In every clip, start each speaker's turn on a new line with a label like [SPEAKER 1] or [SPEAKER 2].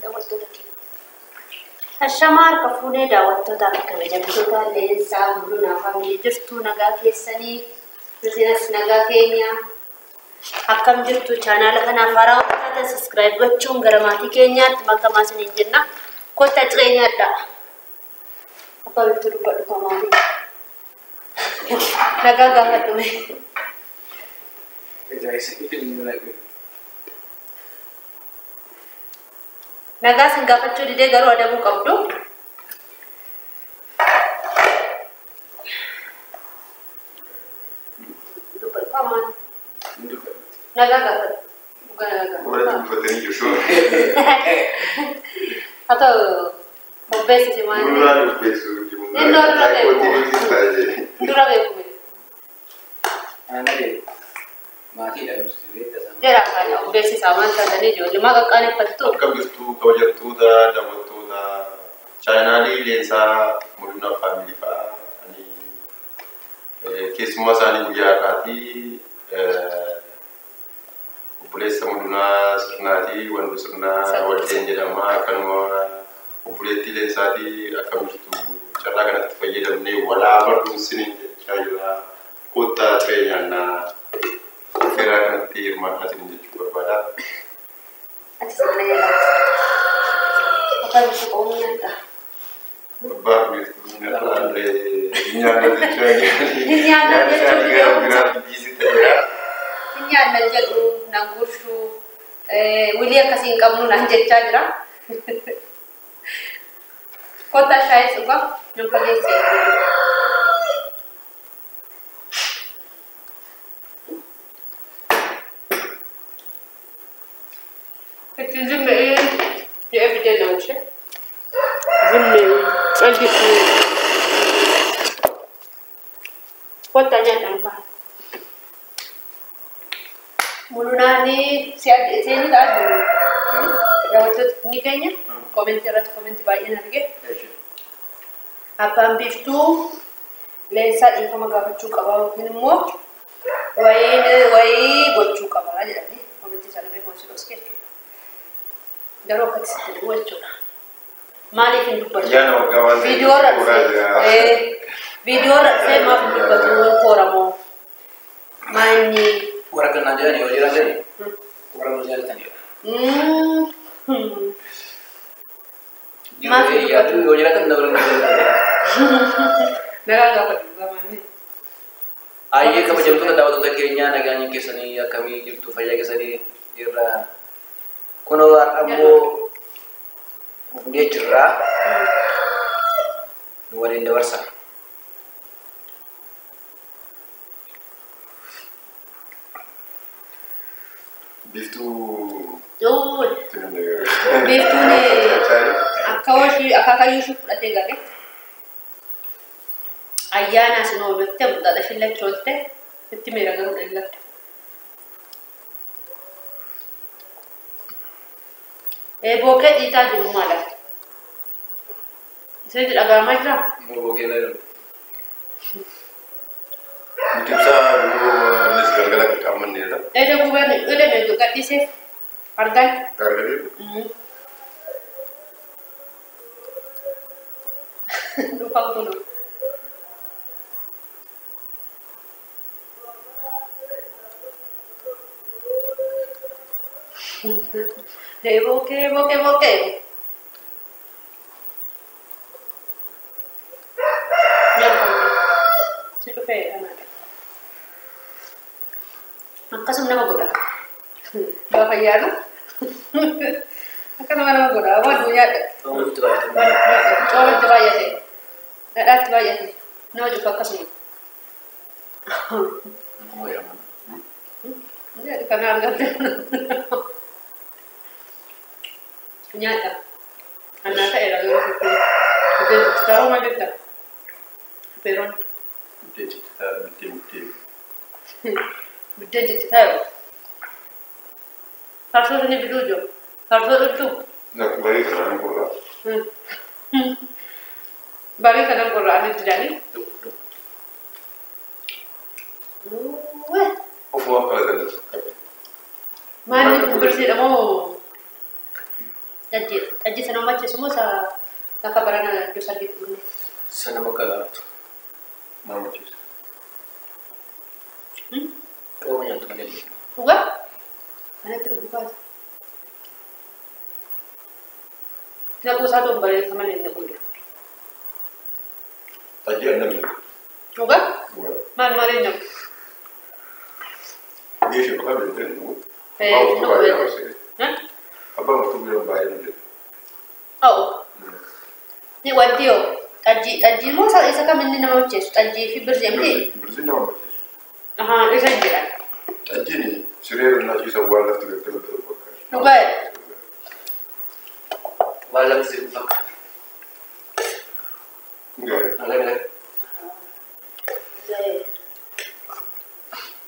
[SPEAKER 1] Daawwattoota keenya. Ashamaa harka fuunee daawwattootaa fi kabajamtoota Leensaa Mul'unaa Faamilii jirtu nagaa keessanii isinas nagaa keenya akkam jirtu chaanaala kanaaf haaraa taatan subscribe gochuun gara maatii keenyaatti makamaa isiniin jenna. Kottaa jireenyaadha. Abbaa biiftuu dubbadhu kamaatii. Nagaa gaafadhu mee. Nagaa sin gaafachuu didee garuu adabuu qabdu. Dubbadhu kamaan. Nagaa gaafadhu. Dhugaa nagaa gaafadhu.
[SPEAKER 2] Warra dubbatanii jiru.
[SPEAKER 1] Haa ta'u obbeessiti maali?
[SPEAKER 2] Nurraa dubbeessu.
[SPEAKER 1] Inni dura beeku. Dura beeku. Jara kana obbeessisaa waan taatanii ijoollee maa qaqqaaneffattu?
[SPEAKER 2] Akkam jirtu kabajamtoota daawwattoota chaanaalii Leensaa Mul'unaa Faamilii fa'aa ani keessummaa isaanii guyyaa har'aati. Obboleessa Mul'unaa Sirnaati Wandoo Sirnaa Waldeen jedhama. Akkanuma obboleettii Leensaati akkam jirtu carraa kanatti fayyadamnee walaa barruun siniin jechaa jira. Kottaa ciree nyaannaa affeeraa kanatti hirmaannaa siniin jechuu barbaada.
[SPEAKER 1] Ati sirna jedhamtu. Abbaa biiftuu qomoo nyaadha.
[SPEAKER 2] Abbaa biiftuu nyaadhaan nyaanna jechaa
[SPEAKER 1] Hin nyaanna jechuun
[SPEAKER 2] gara biraatti biisi ta'eera.
[SPEAKER 1] Hin nyaannan jedhu nan gurshuu wilii akkasii hin qabnu naan jechaa jira. Kottaa shaayii dhugaa nan fageessee. Ittiin zimme'ee jedhee biddeen na buushe. Zimme'ee callisuu. Kottaa nyaadhaan fa'a. Mulunaani si seenii addu daawwattoonni keenya koomentii irratti koomentii baay'een arge. Abbaan biiftuu Leensaa dhiifama gaafachuu qaba yookiin immoo wayii gochuu qaba jedhanii koomentii sana beekamu si dhoosike jechuudha. Garuu akkatti sitti dhibu jechuudha. Maaliif hin dubbatu?
[SPEAKER 2] Ayyaana waggaa waan ta'eef
[SPEAKER 1] Viidiyoo irra
[SPEAKER 2] kooraa
[SPEAKER 1] dhufee
[SPEAKER 2] jira.
[SPEAKER 1] Viidiyoo irra dhufee maaf hin dubbatu kooramoo? Maa inni
[SPEAKER 3] Warra kanaan jedhan yoo jiraatan warra nu jaalatanidha.
[SPEAKER 1] Maaf hin dubbatu?
[SPEAKER 3] Yoo jiraatan warra nu jaalatanidha.
[SPEAKER 1] Nagaa gaafadhu gamaanni.
[SPEAKER 3] Ayyee kabajamtoota daawwattoota keenyaa nagaan keessanii akkamii jirtu fayyaa keessanii jirra. Kunoo har'a immoo dhufnee jirra. Nu waliin dabarsa.
[SPEAKER 2] Biiftuu
[SPEAKER 1] Biiftuun akka washii akaakayyuu ishii fudhatee gale. Ayyaana isin oolutti muxaxa shillachi oolte itti miira garuu dhallatti. Bookee dhiitaa jiru maala? Isinitti dhaga'amaa jiraa?
[SPEAKER 3] Immoo bookee ilaalu.
[SPEAKER 2] Nuti ibsaa innis galgala qaqqaammanneerra.
[SPEAKER 1] Ede gubeen ede meeqa gadhiiseef argan.
[SPEAKER 2] Gargarii.
[SPEAKER 1] Dhufan kun. Bookee bookee bookee. Si dhufee kanaadha. Akkasuma nama godha. Gaafa yaadu akkasuma nama godha. Waan nyaadha.
[SPEAKER 3] Coomatti baay'ate.
[SPEAKER 1] Coomatti baay'ate. Dhadhaatti baay'ate. Nama cufa akkasuma. Kana argatte. Nyaata. Annaa ta'eera yeroo sitti. Biddeen ciccitaa hoo maal jetta? Feeroon.
[SPEAKER 2] Biddeen ciccitaa biddeen biddeen.
[SPEAKER 1] Biddeen ciccitaa yeroo. Farsoo sini fiduu jiru. Farsoo dhugduu.
[SPEAKER 2] Barii kana nan qorraa.
[SPEAKER 1] Barii kana qorraa ani didanii.
[SPEAKER 2] Ofumaaf qalatan.
[SPEAKER 1] Maalli kun birsiidha moo xajji xajji sana macheessu moo isa akka barana iddoo sargiitti dhugne?
[SPEAKER 3] Sana magaalaa.
[SPEAKER 2] Nama macheessa.
[SPEAKER 3] Qooma nyaattu malee.
[SPEAKER 1] Dhugaa? Kanatti dhugu kaasa. Naquu isaa ta'u bareessa malee hin naquu.
[SPEAKER 2] Xajji aannan jiru.
[SPEAKER 1] Dhugaa? Maal maaliin naqu?
[SPEAKER 2] Geesha maqaa beektan dhugu.
[SPEAKER 1] Eh,
[SPEAKER 2] Abbaa murtuu baay'ee
[SPEAKER 1] dhugu.
[SPEAKER 2] nama Abbaa murtuu bira baay'ee nu jedhu.
[SPEAKER 1] O'o. Ni wanti yoo xajjii xajjii moo isa kam inni nama macheessu xajjii fi birsee miti?
[SPEAKER 2] Birsiin nama macheessu.
[SPEAKER 1] Ahaa isa jedha.
[SPEAKER 2] Xajjiin siree irra ciisan waan lafti gaggalabatu fakkaata.
[SPEAKER 1] Dhugaa?
[SPEAKER 3] Waan lafti siif fakkaata.
[SPEAKER 2] Gaarii.
[SPEAKER 3] Nagaa nagaa.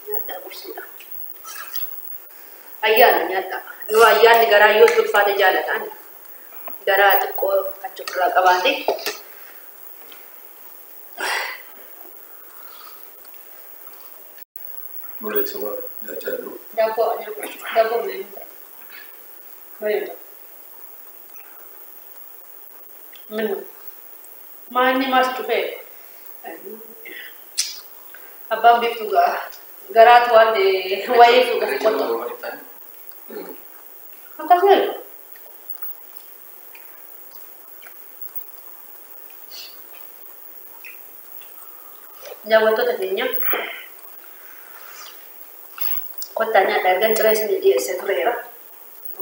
[SPEAKER 1] Nyaadhaa qursiidha. Ayyaana nyaadhaa. Yoo ayyaanni garaa yoo ulfaate jaalataan garaa xiqqoo achi ofirraa qabaate.
[SPEAKER 2] Buleessuma nyaachaa jiru.
[SPEAKER 1] Daabboo daabboo minnu bareeda. Minnu maanni maas cufee abbaan beektu gaa garaatu waan wayii fuudhuuf qotu. Akkasuma daawwattoota keenya kottaa nyaadhaa ergan ciree isin dhiyeessee tureera.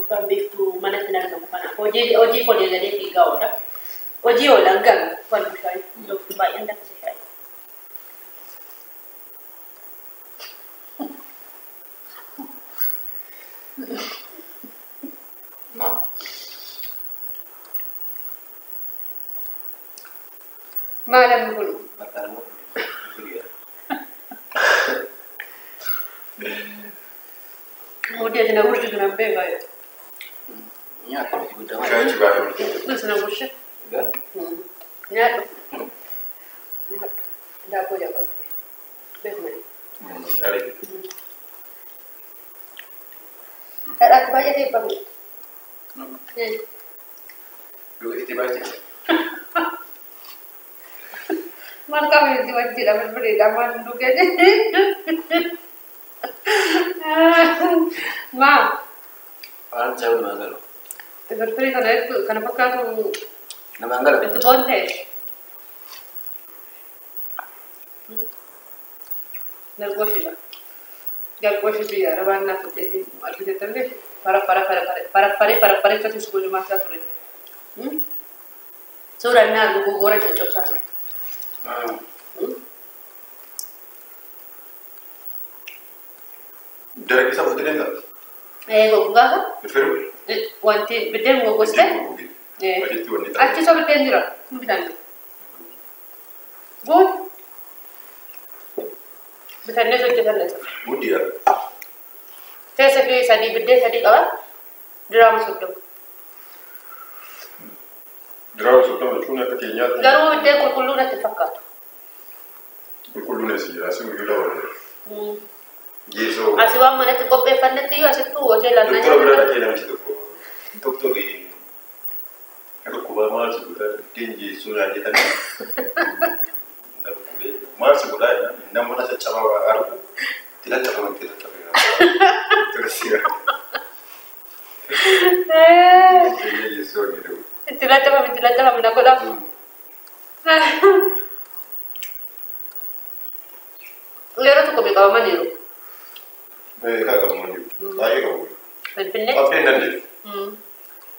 [SPEAKER 1] Abbaan beektuu manatti hin argamu kana hojii hojii koo deegalee fiigaa oola. Hojii oolan galu waan bishaan baay'een danfise shaayii.
[SPEAKER 3] Ma.
[SPEAKER 1] Maal namni kun
[SPEAKER 3] Barbaadamu. Firiyaa.
[SPEAKER 1] Mudee ati na gursitu nan beekaa yoo.
[SPEAKER 3] Nyaata miti guddaa maal?
[SPEAKER 2] Shaayichi baay'ee murteessa.
[SPEAKER 1] Kunis na gurshe.
[SPEAKER 3] Egaa.
[SPEAKER 1] Nyaadhu. Nyaadhu. Daabboo jalqabu. Beekuma.
[SPEAKER 2] Gaarii.
[SPEAKER 1] Dhadhaatti baay'ee eebbamu.
[SPEAKER 3] Dhugaatiitti baay'ee.
[SPEAKER 1] Maal qabu itti wajjidha bilbileedha maal dhugee. Maa
[SPEAKER 3] Waan isaa namaan galu.
[SPEAKER 1] firfirii kana kana fakkaatu
[SPEAKER 3] Namaan galu.
[SPEAKER 1] itti boonte. Dargooshidha. Dargooshi biyya arabaan naaf fudheeti argiteettallee farafaree farafaree uffati sugujumaa isaa ture. Suuraan naa gogoora coccobsaa ture.
[SPEAKER 2] Daraqii isaa fudhatee deemtaa?
[SPEAKER 1] Goggogaa
[SPEAKER 2] Firfirii?
[SPEAKER 1] wanti biddeen goggosite
[SPEAKER 2] Achitti wanni ta'a.
[SPEAKER 1] achi isa biddeen jira hin bitanne. Guut bitannee hojjetanne ture.
[SPEAKER 2] Guddiidha.
[SPEAKER 1] Keessa fi sadii biddeen sadii qaba. Diraama 30.
[SPEAKER 2] Diraama 30 jechuun akka keenyaatti
[SPEAKER 1] Garuu biddeen qulqulluu natti hin fakkaatu.
[SPEAKER 2] qulqulluun eessa jira? Asii guyyuu lama. Geessoo.
[SPEAKER 1] Asii waan manatti qopheeffannetti iyyuu asittuu hoteelaan
[SPEAKER 2] Doktora biraa dhaqee namichi tokko doktorri dhukkuba maal si godhaa biddeen geessoo naan jedhanii na dhukkubee maal si godhaa jennaan nama mana caccabaa argu itti laxxafama itti laxxafama. Biddeen geessoo jedhamu.
[SPEAKER 1] Itti laxxafame itti laxxafame na godhaa. Yeroo tokko beekamaniiru.
[SPEAKER 2] Beekaa qabu jiru. Baay'ee qabu.
[SPEAKER 1] Finfinnee.
[SPEAKER 2] Qabdee hin dandeessu.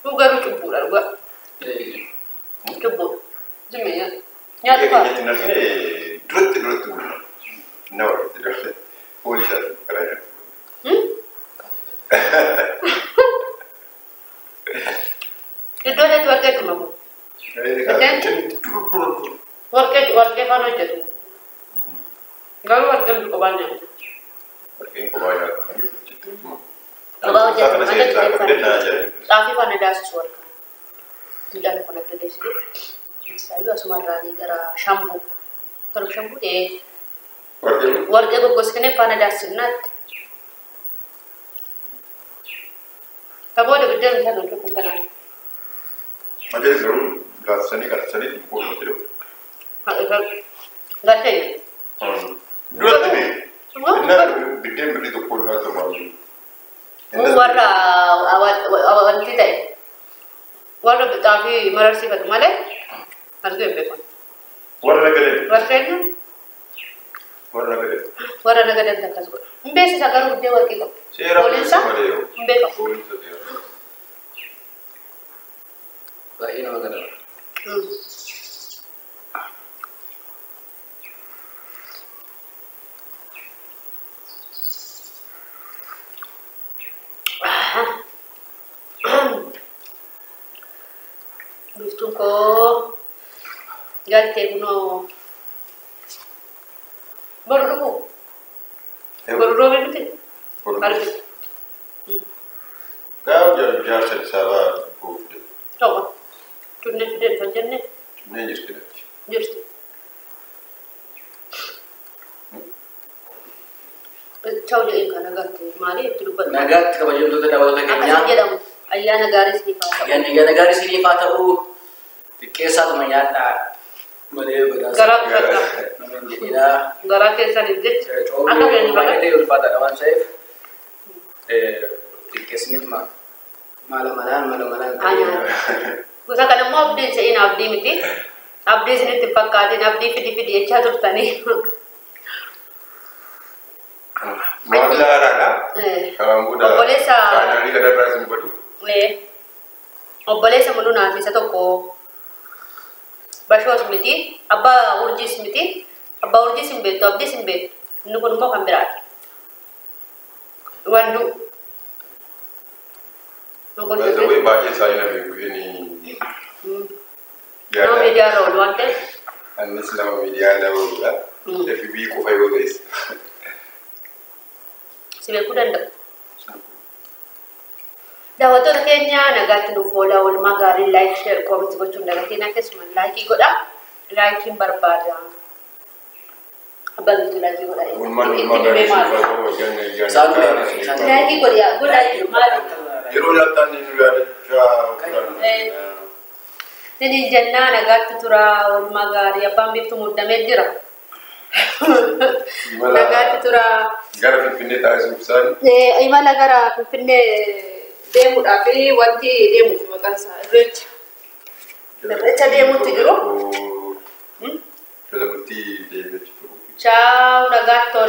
[SPEAKER 1] Kun garuu cubbuudha dhugaa. Cubbuudha. Jimmi nyaata.
[SPEAKER 2] Biyya
[SPEAKER 1] Nyaata fa'aa.
[SPEAKER 2] keenyatti hin argine duratti duratti mul'ata. Nama duratti duratti poolishaatu karaa nyaatu.
[SPEAKER 1] Iddoo isaatti warqee dhuma kun. Warqee warqee faana hojjetu. Garuu warqeen kophaa nyaata.
[SPEAKER 2] Warqeen kophaa nyaata.
[SPEAKER 1] Kophaa hojjetu malee
[SPEAKER 2] Kana
[SPEAKER 1] xaafii faana daasisu warqa. Mucaan kun adda deessite. Isaayyuu asumarraanii gara shambuu. Garuu shambuu ta'ee
[SPEAKER 2] Warqeen
[SPEAKER 1] warqee goggoskinee faana daasifnaatti. Tabooda biddeen isaa tolchu kun kanaan.
[SPEAKER 2] Malee garuu gaaffisanii qaxxisanii xixiqqoo jiru.
[SPEAKER 1] Gartee.
[SPEAKER 2] Duratti mee? Innaan biddeen birrii tokko irraa torbaan jiru.
[SPEAKER 1] Warra wanti ta'e warra xaafii mararsiifatu malee arguu hin beekan.
[SPEAKER 2] Warra nagadan.
[SPEAKER 1] Warra eenyu?
[SPEAKER 2] Warra nagadan.
[SPEAKER 1] Warra nagadan akkas godha. Hin beeksisa garuu biddeen warqii qabu.
[SPEAKER 2] Seera
[SPEAKER 1] Fooliinsa
[SPEAKER 2] malee yoo.
[SPEAKER 1] hin beekamu.
[SPEAKER 2] Fooliinsa seera.
[SPEAKER 3] Baay'ee nama gargaara.
[SPEAKER 1] Biftuun koo galtee kunoo boru dhufu boru roobee miti argi
[SPEAKER 2] Gaaf jaarsa sabaa boofde.
[SPEAKER 1] tokko tunnee fidee kan jenne
[SPEAKER 2] Tunnee jirti natti.
[SPEAKER 1] jirti. Chaw jedheen kana garte maali itti dubbatu.
[SPEAKER 3] Nagaatti kabajamtoota daawwattoota
[SPEAKER 1] Akkasii
[SPEAKER 3] keenyaa.
[SPEAKER 1] jedhamu ayyaana gaarii isiniif haa ta'u.
[SPEAKER 3] Ayyaanni ayyaana gaarii isiniif haa ta'u. Xiqqeessaatuma nyaadhaa malee badaasa.
[SPEAKER 1] Garaa qufadhaa.
[SPEAKER 3] Nama hin jedhinaa.
[SPEAKER 1] Garaa keessaniif jecha akka
[SPEAKER 3] Coomni
[SPEAKER 1] keenya
[SPEAKER 3] baay'ee ta'e ulfaataadha waan ta'eef xiqqeessinituma mala malaan mala malaan
[SPEAKER 1] Haa nyaata. Gosa kana immoo abdiin se'in abdii miti. Abdii isinitti hin fakkaatin abdii fidi fidi jechaa turtanii.
[SPEAKER 2] Maamila haaraadha. Kanaan booda
[SPEAKER 1] Obboleessa-
[SPEAKER 2] chaanaalii kanarraa isin godhu.
[SPEAKER 1] Obboleessa Mulunaaf isa tokko Bashoos miti, abbaa Urjiis miti, abbaa Urjiis hin beektu, abdiis hin beektu. Inni kun immoo kan biraati. Wanduu.
[SPEAKER 2] Baay'ee baay'ee isaanii na beeku inni
[SPEAKER 1] Nama miidiyaa irra oolu waan ta'eef.
[SPEAKER 2] Annis nama miidiyaa irra ooludha. FB qofa yoo ta'es.
[SPEAKER 1] Si beekuu danda'u. Daawwattoota keenya nagaatti nuuf oolaa oolmaa gaarii like share comment gochuun dagatiin akkasuma like godha. Laayikiin barbaada. Abbaan bituu like godha.
[SPEAKER 2] Oolmaan
[SPEAKER 1] Itti
[SPEAKER 2] oolmaa
[SPEAKER 1] dhibee
[SPEAKER 2] gaarii
[SPEAKER 1] maali?
[SPEAKER 2] siif haa ta'u ayyaanni ayyaana
[SPEAKER 3] Isaan
[SPEAKER 2] gaarii siif haa ta'u.
[SPEAKER 1] Like godha godha maali?
[SPEAKER 2] Yeroo laattaan nu yaadachaa turan.
[SPEAKER 1] Siniin jennaa nagaatti tura oolmaa gaarii abbaan biiftuu muddamee jira.
[SPEAKER 2] Imala
[SPEAKER 1] Nagaatti tura.
[SPEAKER 2] gara Finfinnee taasisuuf isaan
[SPEAKER 1] Imala gara Finfinnee deemuudhaaf wanti deemuuf maqaan isaa Irreecha. Irreecha deemuutti jiru.
[SPEAKER 2] Jala bultii deebi'achi jiru.
[SPEAKER 1] Ciao nagaatti.